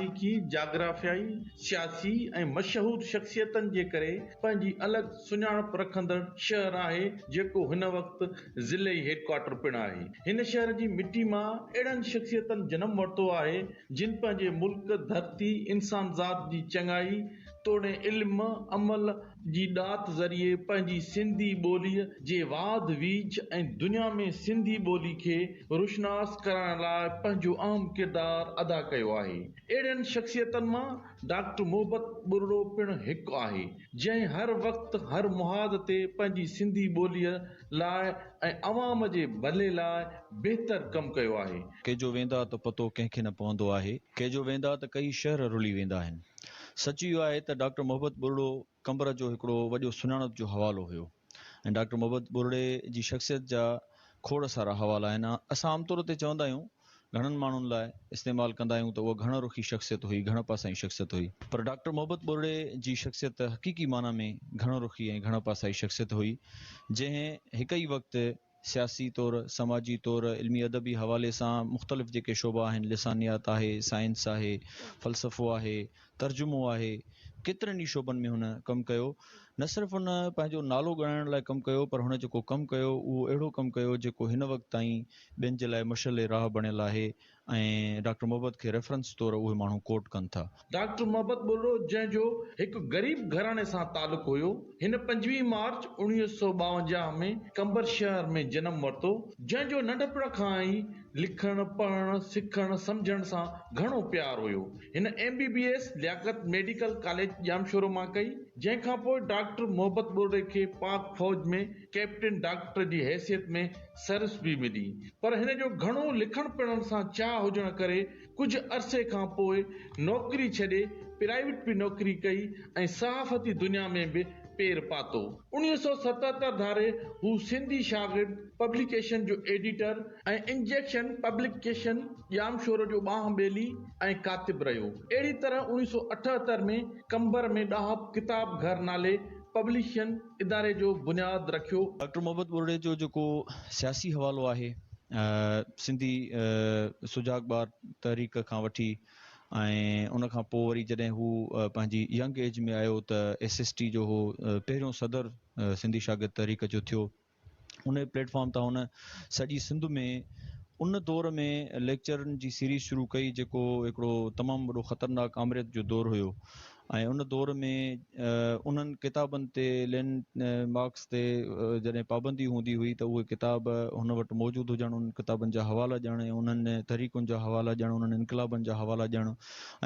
تاريخي، جاگرافيائي، سياسي ۽ مشهور شخصيتن جي ڪري پنهنجي الڳ سڃاڻپ رکندڙ شهر آهي، جيڪو هن وقت ضلعي هيڊڪوارٽر پڻ آهي. هن شهر جي مٽي مان اهڙن شخصيتن جنم ورتو آهي، جن پنهنجي ملڪ، ڌرتي، انسانذات جي چڱائي توڻي علم، عمل جي ڏات ذريعي پنهنجي سنڌي ٻوليء جي واڌ ويجهه ۽ دنيا ۾ سنڌي ٻولي کي روشناس ڪرائڻ لاء پنهنجو اهم ڪردار ادا ڪيو آهي. اهڙين شخصيتن مان ڊاڪٽر محبت ٻرڙو پڻ هڪ آهي، جنهن هر وقت هر محاذ تي پنهنجي سنڌي ٻوليء لاء ۽ عوام جي ڀلي لاء بهتر ڪم ڪيو آهي. ڪي جو ويندا ته پتو ڪنهن کي نه پوندو آهي. ڪي جو ويندا ته ڪيئي شهر رلي ويندا آهن. سچ اهو آهي ته ڊاڪٽر محبت ٻرڙو قمبر جو هڪڙو وڏو سڃاڻپ جو حوالو هيو ۽ ڊاڪٽر محبت ٻرڙي جي شخصيت جا کوڙ سارا حوالا آهن. اسان عام طور تي چوندا آهيون گهڻن ماڻهن لاء استعمال ڪندا آهيون ته اها گهڻ رخي شخصيت هئي، گهڻ پاسائين شخصيت هئي. پر ڊاڪٽر محبت ٻرڙي جي شخصيت حقيقي معنيٰ ۾ گهڻ رخي ۽ گهڻ پاسائي شخصيت هئي، جنهن هڪ ئي وقت سياسي طور، سماجي طور، علمي ادبي حوالي سان مختلف جيڪي شعبا آهن، لسانيات آهي، سائنس آهي، فلسفو آهي، ترجمو آهي، ڪيترن ئي شعبن ۾ هن ڪم ڪيو. نه صرف هن پنهنجو نالو ڳڻائڻ لاء ڪم ڪيو پر هن جيڪو ڪم ڪيو اهو اهڙو ڪم ڪيو جيڪو هن وقت تائين ٻين جي لاء مشعل راهه بڻيل آهي ۽ ڊاڪٽر محبت کي ريفرنس طور اهي ماڻهو ڪوٽ ڪن ٿا. ڊاڪٽر محبت ٻرڙو جنهن جو هڪ غريب گهراڻي سان تعلق هيو، هن 25 مارچ 1952 ۾ قمبر شهر ۾ جنم ورتو، جنهن جو ننڍپڻ کان ئي لکڻ، پڙهڻ، سکڻ، سمجهڻ سان گهڻو پيار هيو. هن M B B S Liaquat medical college Jamshoro مان ڪئي، جنهن کانپوء ڊاڪٽر محبت ٻرڙي کي پاڪ فوج ۾ ڪئپٽن ڊاڪٽر جي حيثيت ۾ سروس به ملي پر هن جو گهڻو لکڻ پڙهڻ سان چاهه هجڻ ڪري ڪجهه عرصي کان پوء نوڪري ڇڏي پرائيويٽ به نوڪري ڪئي ۽ صحافتي دنيا ۾ به پير پاتو. 1977 ڌاري هو سنڌي شاگرد پبليڪيشن جو ايڊيٽر ۽ انجيڪشن پبلڪيشن ڄامشورو جو ٻانهن ٻيلي ۽ ڪاتب رهيو. اهڙي طرح 1978 ۾ قمبر ۾ ڏاهپ ڪتاب گهر نالي پبلشن اداري جو بنياد رکيو. ڊاڪٽر محبت ٻرڙي جو جيڪو سياسي حوالو آهي، سنڌي سجاڳ ٻار تحريڪ کان وٺي ۽ ان کان پوء وري جڏهن هو پنهنجي ينگ ايج ۾ آيو ته ايس ايس ٽي جو هو پهريون صدر سنڌي شاگرد تحريڪ جو ٿيو. ان پليٽ فارم تان هن سڄي سنڌ ۾ ان دور ۾ ليڪچرن جي سيريز شروع ڪئي جيڪو هڪڙو تمام وڏو خطرناڪ آمريت جو دور هيو ۽ ان دور ۾ انهن ڪتابن تي لينڊ مارڪس تي جڏهن پابندي هوندي هئي ته اهي ڪتاب هن وٽ موجود هجڻ انهن ڪتابن جا حوالا ڏيڻ ۽ انهن تحريڪن جا حوالا ڏيڻ انهن انقلابن جا حوالا ڏيڻ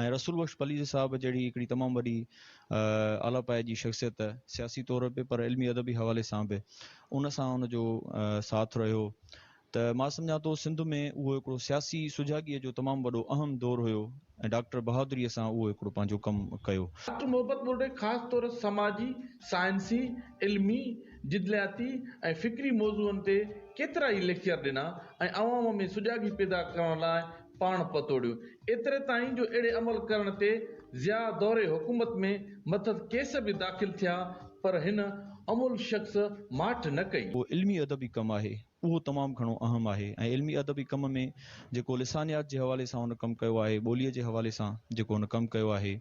۽ رسول بخش پليجي صاحب جهڙي هڪڙي تمام وڏي اعليٰ پايي جي شخصيت سياسي طور به پر علمي ادبي حوالي سان به ان سان ان جو ساٿ رهيو ته مان سمجهان ٿو سنڌ ۾ اهو هڪڙو سياسي سجاڳيء جو تمام وڏو اهم دور هيو ۽ ڊاڪٽر بهادريء سان اهو هڪڙو پنهنجو ڪم ڪيو. ڊاڪٽر محبت ٻرڙي خاص طور سماجي، سائنسي، علمي، جدلياتي ۽ فڪري موضوعن تي ڪيترائي ليڪچر ڏنا ۽ عوام ۾ سجاڳي پيدا ڪرڻ لاء پاڻ پتوڙيو، ايتري تائين جو اهڙي عمل ڪرڻ تي ضياء دور حڪومت ۾ مٿس ڪيس به داخل ٿيا پر هن امول شخص ماٺ نه ڪئي. اهو علمي ادبي ڪم آهي، اهو تمام گهڻو اهم آهي ۽ علمي ادبي ڪم ۾ جيڪو لسانيات جي حوالي سان هن ڪم ڪيو آهي، ٻوليء جي حوالي سان جيڪو هن ڪم ڪيو آهي،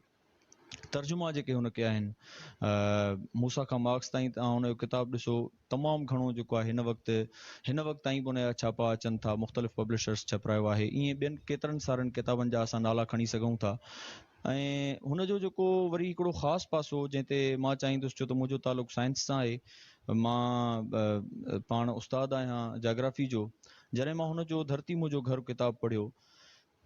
ترجما جيڪي هن ڪيا آهن، موسيٰ کان مارڪس تائين توهان هن جو ڪتاب ڏسو تمام گهڻو جيڪو آهي هن وقت هن وقت تائين به ان جا ڇاپا اچن ٿا مختلف پبلشرس ڇپرايو آهي ائين ٻين ڪيترن سارن ڪتابن جا اسان نالا کڻي سگهون ٿا ۽ هن جو جيڪو وري هڪڙو خاص پاسو جنهن تي مان چاهيندس ڇو ته منهنجو تعلق سائنس سان آهي مان پاڻ استاد آهيان جاگرافي جو جڏهن مان هن جو ڌرتي منهنجو گهر ڪتاب پڙهيو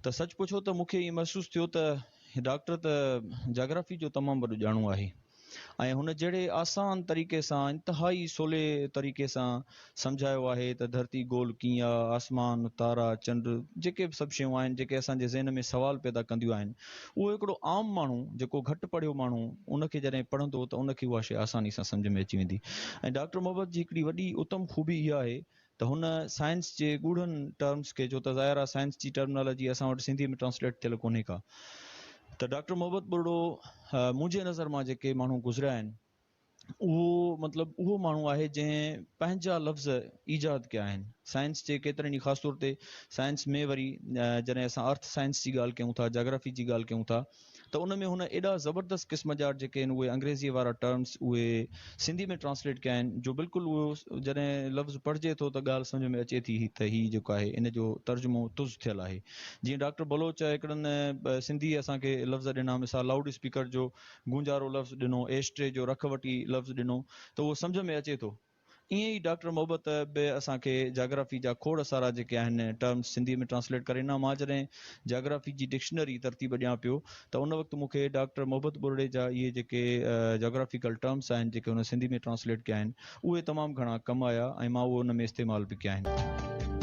ته سچ پڇو ته مون کي ائين محسوس ٿيو ته هي ڊاڪٽر ته جاگرافي جو تمام وڏو ڄاڻو آهي ۽ هن جهڙي آسان طريقي سان انتهائي سولي طريقي سان سمجهايو آهي ته ڌرتي گول ڪيئن آ، آسمان، تارا، چنڊ جيڪي به سڀ شيون آهن جيڪي اسان جي ذهن ۾ سوال پيدا ڪنديون آهن اهو هڪڙو عام ماڻهو جيڪو گهٽ پڙهيو ماڻهو ان کي جڏهن پڙهندو ته ان کي اها شيء آساني سان سمجهه ۾ اچي ويندي ۽ ڊاڪٽر محبت جي هڪڙي وڏي اتم خوبي اها آهي ته هن سائنس جي ڳوڙهن ٽرمز کي ڇو ته ظاهر آهي سائنس جي ٽرمنالاجي اسان وٽ سنڌي ۾ ٽرانسليٽ ٿيل ڪونهي ڪا ته ڊاڪٽر محبت ٻرڙو منهنجي نظر مان جيڪي ماڻهو گذريا آهن اهو مطلب اهو ماڻهو آهي جنهن پنهنجا لفظ ايجاد ڪيا آهن سائنس جي ڪيترن ئي خاص طور تي سائنس ۾ وري جڏهن اسان ارٿ سائنس جي ڳالهه ڪيون ٿا جاگرافي جي ڳالهه ڪيون ٿا ته ان ۾ هن ايڏا زبردست قسم جا جيڪي آهن اهي انگريزي وارا ٽرمس اهي سنڌي ۾ ٽرانسليٽ ڪيا آهن جو بلڪل اهو جڏهن لفظ پڙهجي ٿو ته ڳالهه سمجهه ۾ اچي ٿي ته هي جيڪو آهي ان جو ترجمو تز ٿيل آهي جيئن ڊاڪٽر بلوچ هڪڙن سنڌي اسان کي لفظ ڏنا مثال لائوڊ اسپيڪر جو گونجارو لفظ ڏنو، ايش ٽري جو رک وٽي لفظ ڏنو ته اهو سمجهه ۾ اچي ٿو. ائين ئي ڊاڪٽر محبت به اسان کي جاگرافي جا کوڙ سارا جيڪي آهن ٽرمز سنڌيء ۾ ٽرانسليٽ ڪري ڏنا. مان جڏهن جاگرافي جي ڊڪشنري ترتيب ڏيان پيو ته ان وقت مون کي ڊاڪٽر محبت ٻرڙي جا اهي جيڪي جاگرافيڪل ٽرمز آهن جيڪي هن سنڌي ۾ ٽرانسليٽ ڪيا آهن اهي تمام گهڻا ڪم آيا ۽ مان اهي ان ۾ استعمال به ڪيا آهن.